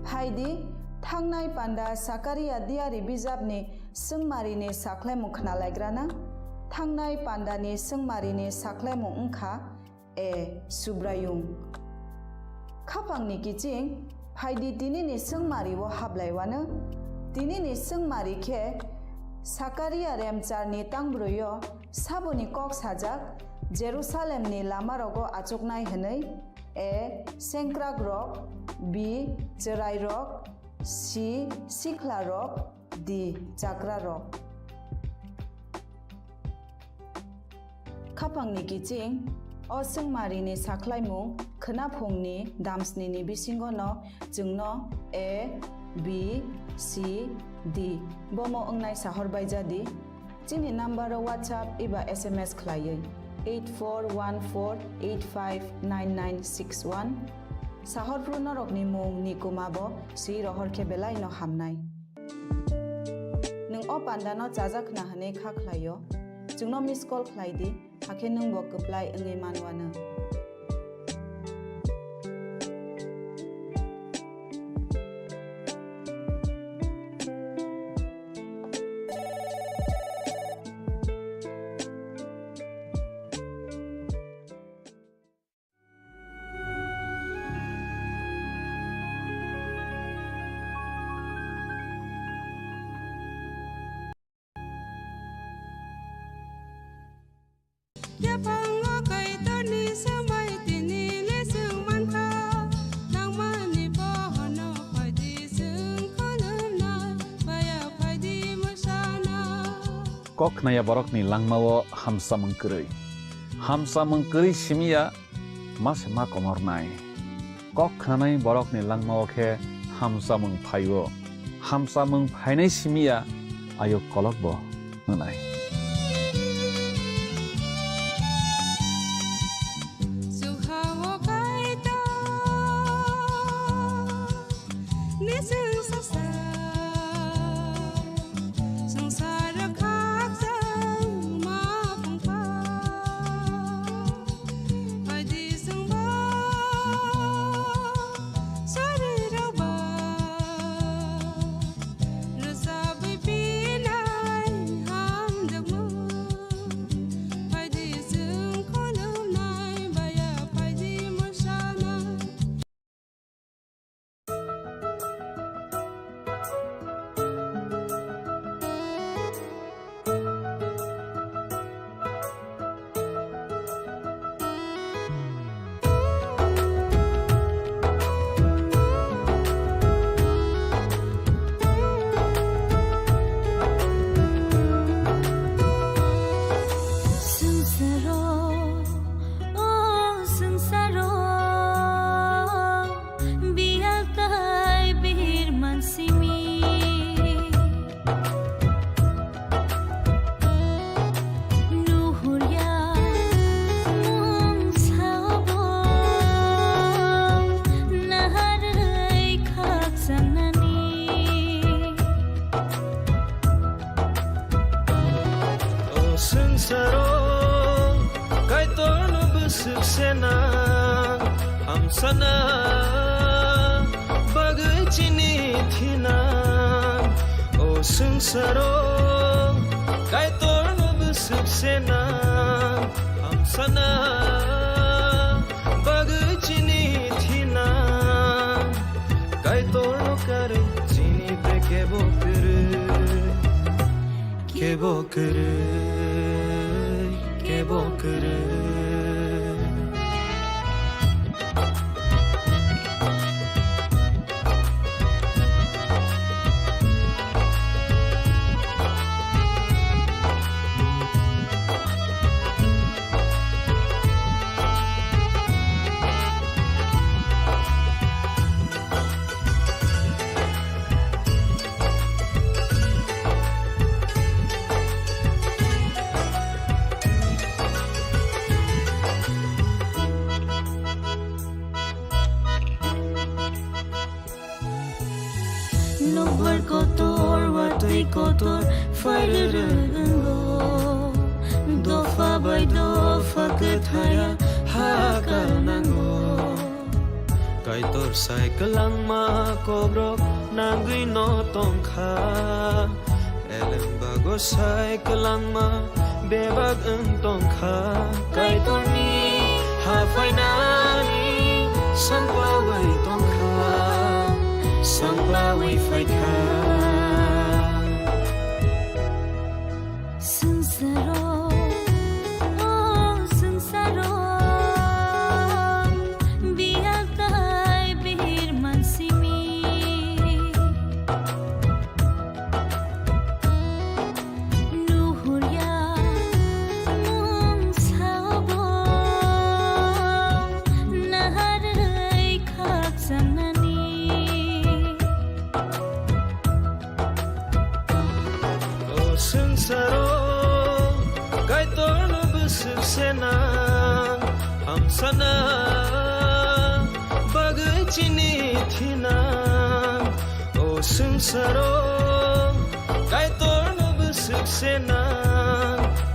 Phaidi, thangnai panda Sakaria diari bijapni swngmarini sakhlaimung khnalaigrana. Thangnai pandani swngmarini sakhlaimung wngkha, A. Subraiyung. Khapangni kiching, phaidi tinini swngmario hablaiwano. Tinini swngmari khe Sakaria remcharni tangbroio saboni kok sajak, Jerusalemni lamarogo achuknai hwnwi, A. Sengkrakrok, B. Chwrairok, C. Sikhlarok, D. Chakrarok. Khapangni kiching, o swngmarini sakhlaimung khwnaphungni damsnini bisingono chwngno A, B, C, D bomo wngnai sahor baijadi. Chini number-o WhatsApp eba S M S khlaiwi eight four one four eight five nine nine six one. Sahorphru norokni mung ni kwmabo swi rohor khe belaino hamnai. Nwng o pandano chajak khna hwnwi kha khlaio, chwngno miss call khlai di. hakhe nwng bo kwplai wngwi man uanw. Yaphango Kaitorni swmai tini le chwng mankha, nangmani bohono phaidi chwng khulumnai, baya phaidi mwsana. Kok khnaya borokni langmao hamsamung kwrwi. Hamsamung kwrwi simiya ma se ma komornai. Kok khnanai borokni langmao khe hamsamung phaio. Hamsamung phainai simiya ayuk kolokbo wngnai. Chwng ha-o Kaitor, ni chwng sasa, swngchar khakchangma phungkha. Phaidi chwngbo sorirokba rwchabwi pinai hamjakmung. Phaidi chwng khulumnai baya phaidi mwsana. Swngcharo, o swngcharo, biyal tai birman simi. Nuhurya mung sao bo naharwi khakchangnani. O swngcharo Kaitorno bwswk sena, hamsana bagwi chini thina. O swngcharo Kaitorno bwswk sena, hamsana bagwi chini thina. Kaitorno karwi chini bre kebo kwrwi, kebo kwrwi, kebo kwrwi. Nokbar kotor, watwi kotor, phairwrwng wngo. Dopha bai dopha kwthaya hakal nango. Kaitor sai kwlangma kokrok nangwi no tongkha. Elem bago sai kwlangma bebak wng tongkha. Kaitorni haphainani sanglawi tongkha, sanglawi phaikha. Swngcharo, o swngcharo, biyal tai birman simi. Nuhurya mung sao bo naharwi khakchangnani. O swngcharo Kaitorno bwswk sena, hamsana bagwi chini thina. O swngcharo Kaitorno bwswk sena,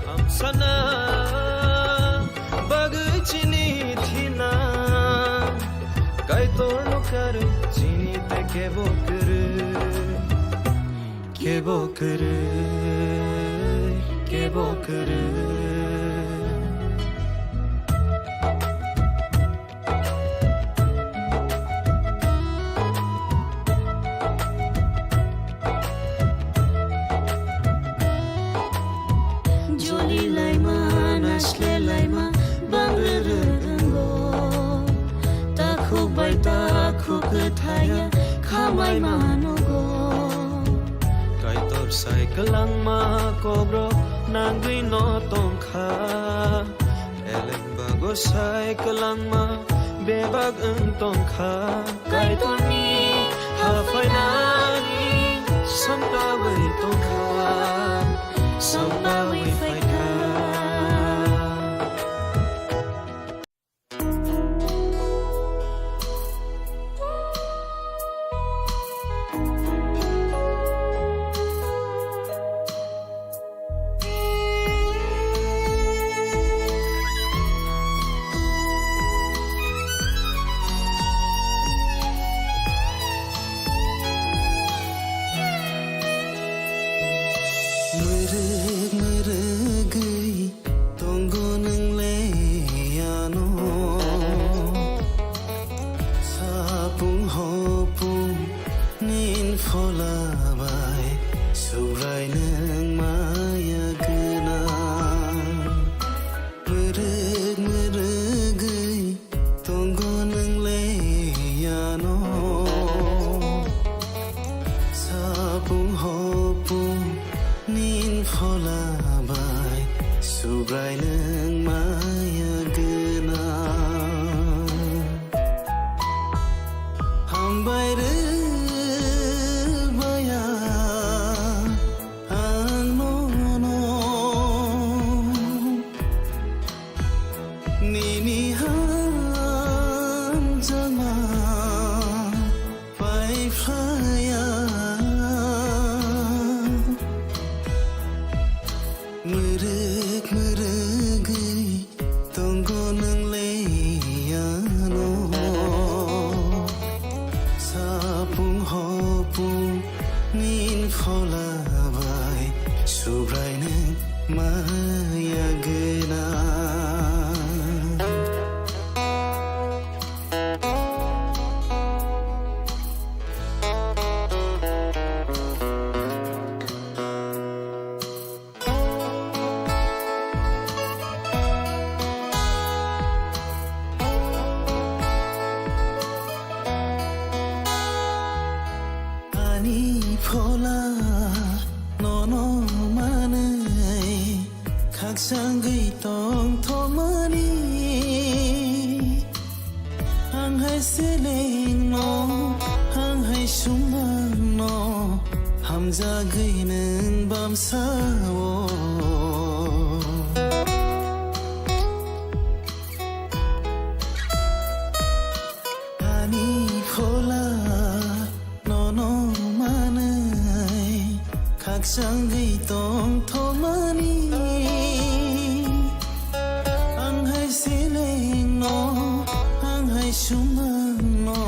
hamsana Kebo kwrwi, kebo kwrwi, kebo kwrwi. Joli laima, nasle laima, bang rwrwk wngo. Takhuk bai takhuk kwthaya, khamai manugo. Kaitor sai kwlangma kokrok nangwi no tongkha. Eleng bago sai kwlangma bebak wng tongkha. Kaitorni haphainani samtawi tongkha, samtawi phaikha. Mwrwk mwrwgwi tongo nwng le ano. Sapung hopung nin phola bai Subrai nwng maya gwnang. Mwrwk mwrwgwi tongo nwng le ano. Sapung hopung nin phola bai Subrai nwng maya gwnang. Hambai rw baya ang nono. Nini hamjakma pai phlaya. Mwrwk mwrwgwi tongo nwng le ano. Sapung hopung nin phola bai Subrai nwng maya gwnang. Ani phola nono manwi khakchangwi tongthokmani. Ang hai selengno, ang hai sumbangno, hamjagwi nwng bamsao. Ani phola nono manwi khakchangwi tongthokmani. Ang hai selengno, ang hai sumbangno,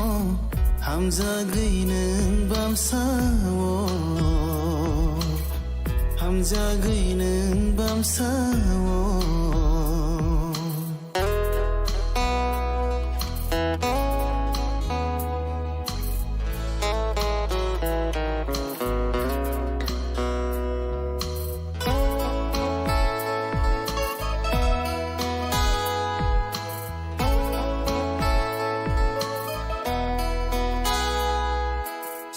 hamjagwi nwng bamsao, hamjagwi nwng bamsao.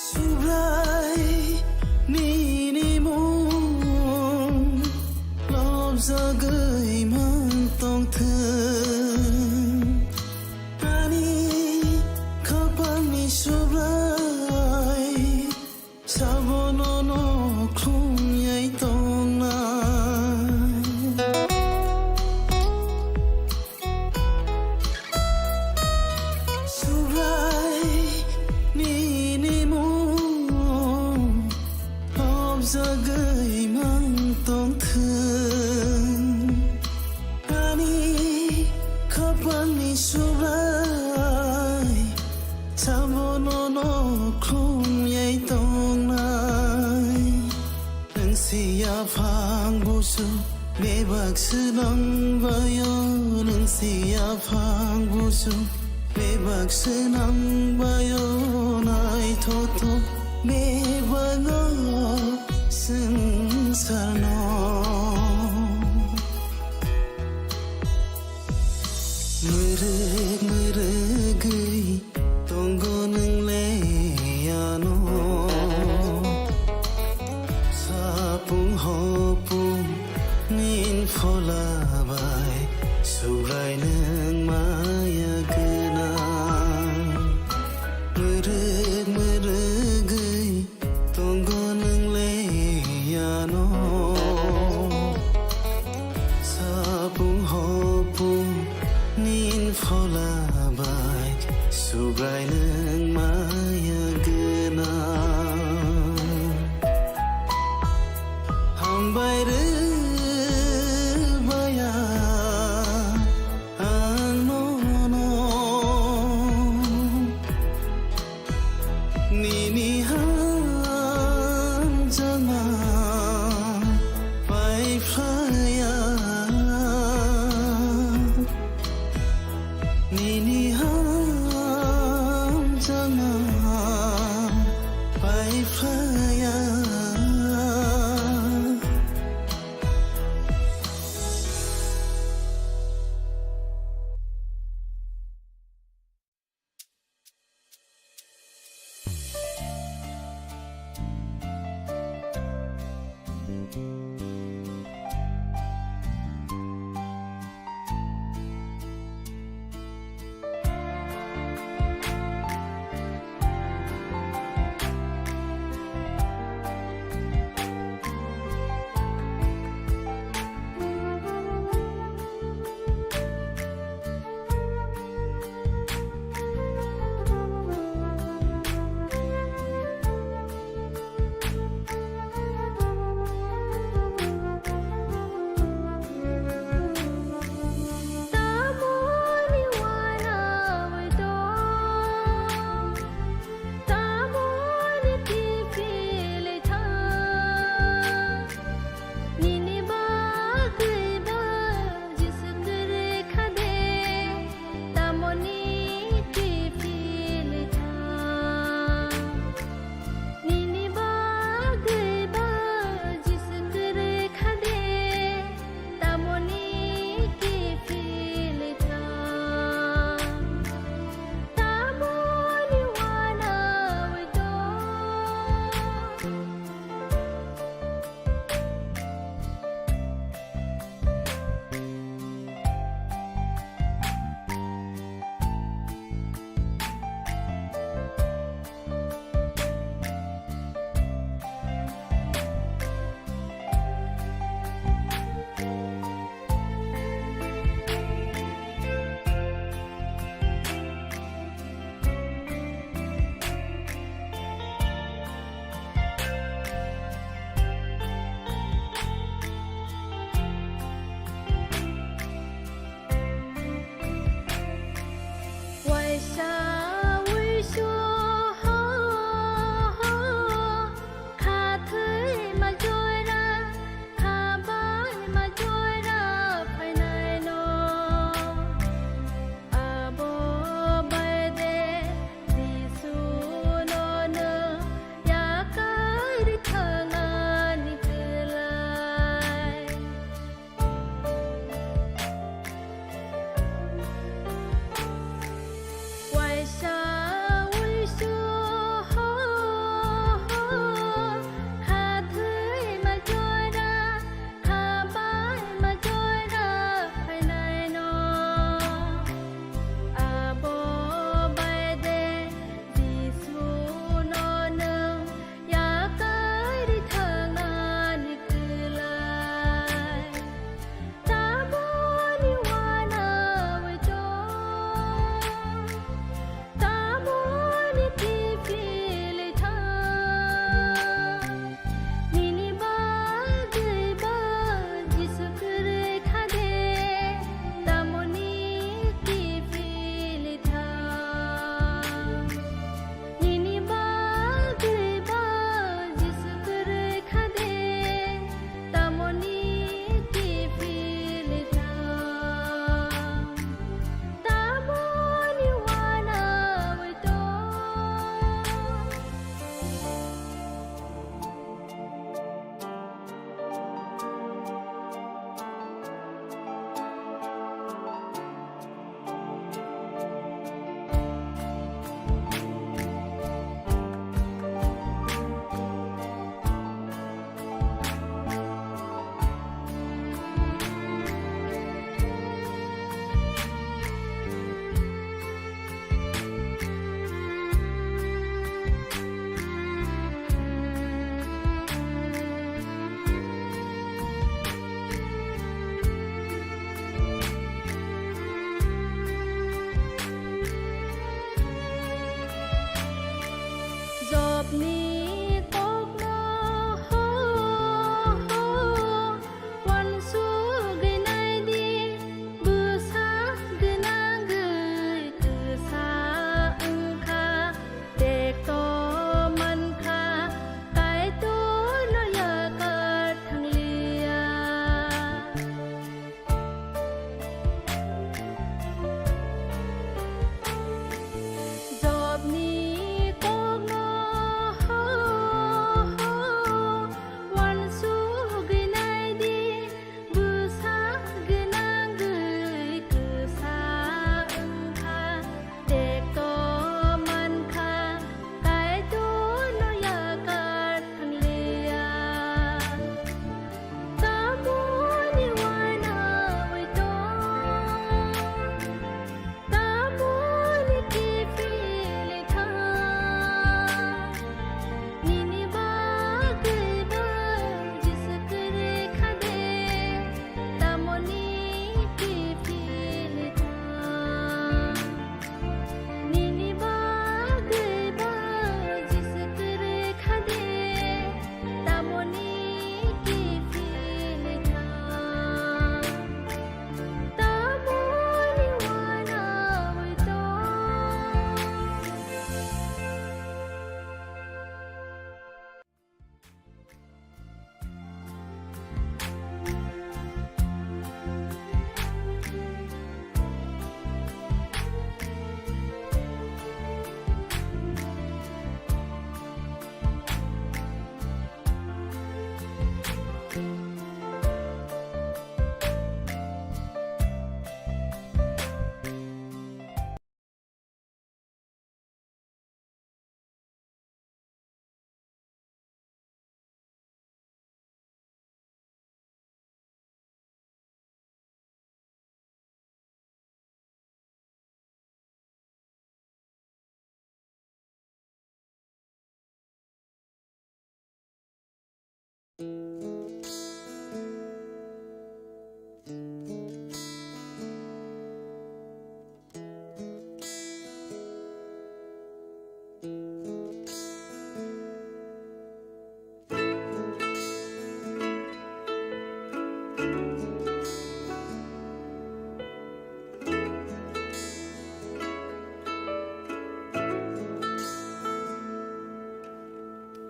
Subrai nini mung lobjagwi mang tongthwng. Ani khapangni Subrai sabono no khumyai tongnai. Subrai nini mung lobjagwi mang tongthwng. Ani khapangni Subrai sabono no khum Siyaphang busu bebak swnam bayo, nwng siyaphang busu bebak swnam bayo, naithothok bebak o swngcharno. Mwrwk mwrwgwi tongo nwng le ano. Sapung hopung nin phola bai Subrai nwng maya gwnang. Mwrwk mwrwgwi tongo nwng le ano. Sapung hopung nin phola bai Subrai nwng maya gwnang. Hambai rw baya ang nono. Nini hamjakma pai phlaiya. Nini hamjakma pai phlaiya.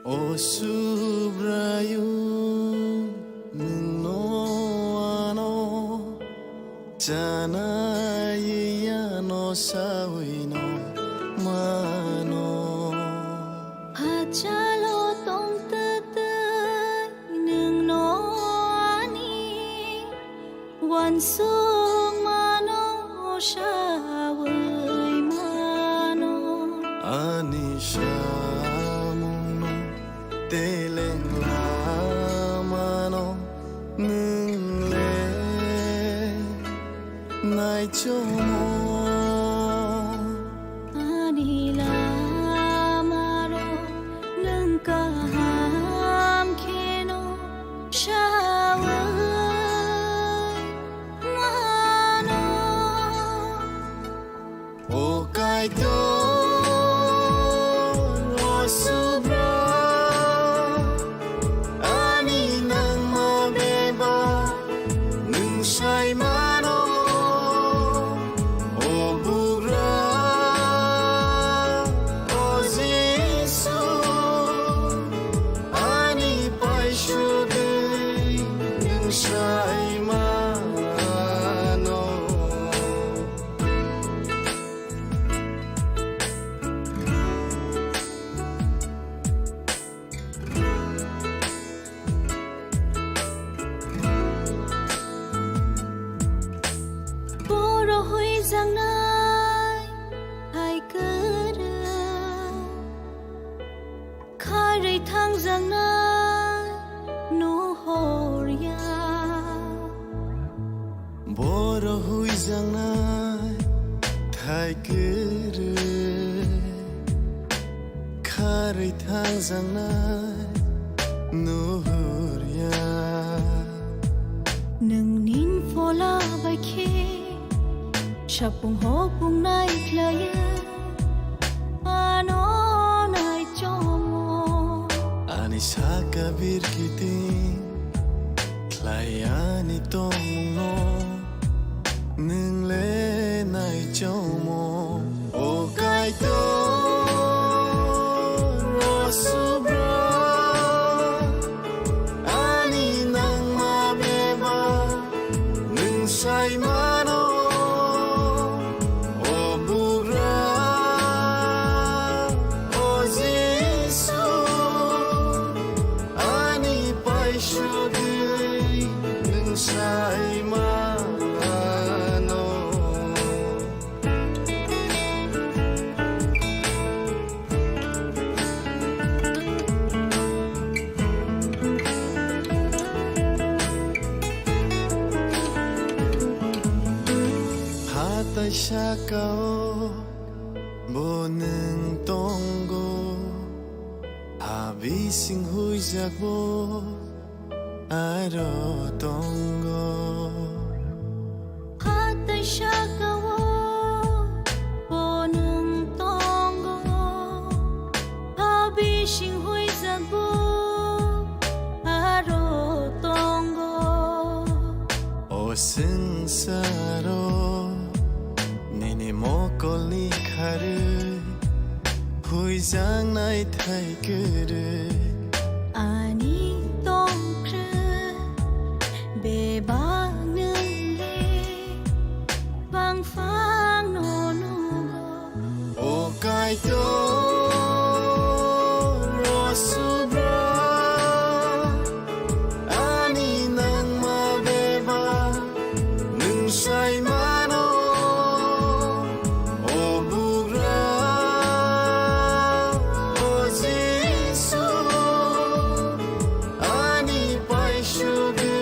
O Subraiyung, nwng no ano chanai yano sawi no mano. Hachalo tongtwtwi nwng no ani wansuk mano, sawi mano. Ani samung no teleng lamano nwng le naichomo. Ani lamarok nwng kaham kheno sawi mano. O Kaitor, o Subra, ani nangma bebak nwng sai mano. O Bugra, o Jisu, ani paisugwi nwng sai mano. Borok huijaknai hai kwrwi, kharwi thangjaknai nuhor ya. Borok huijaknai thai kwrwi, kharwi thangjaknai nuhor ya. Nwng nin phola bai khe sapung hopung nai khlaiwi ano naichomo. Ani saka birkiting khlai ani tongmungno nwng le naichomo. O Kaitor, o Subra, ani nangma bebak nwng sai mano. O Bugra, o Jisu, ani paisugwi nwng sai mano. Hatai saka-o bo nwng tongo, ha bising huijak bo aro tongo. Hatai saka-o bo nwng tongo, ha bising huijak bo aro tongo. O swngcharo nini mokolni kharwi huijaknai thai kwrwi. Ani tongkhe bebak nwng le bangphang no nugo. O Kaitor, o Subra, ani nangma bebak nwng sai mano. O Bugra, o Jisu, ani paisugwi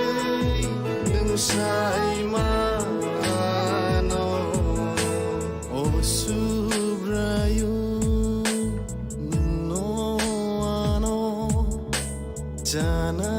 nwng sai mano. O Subraiyung, nwng no ano chana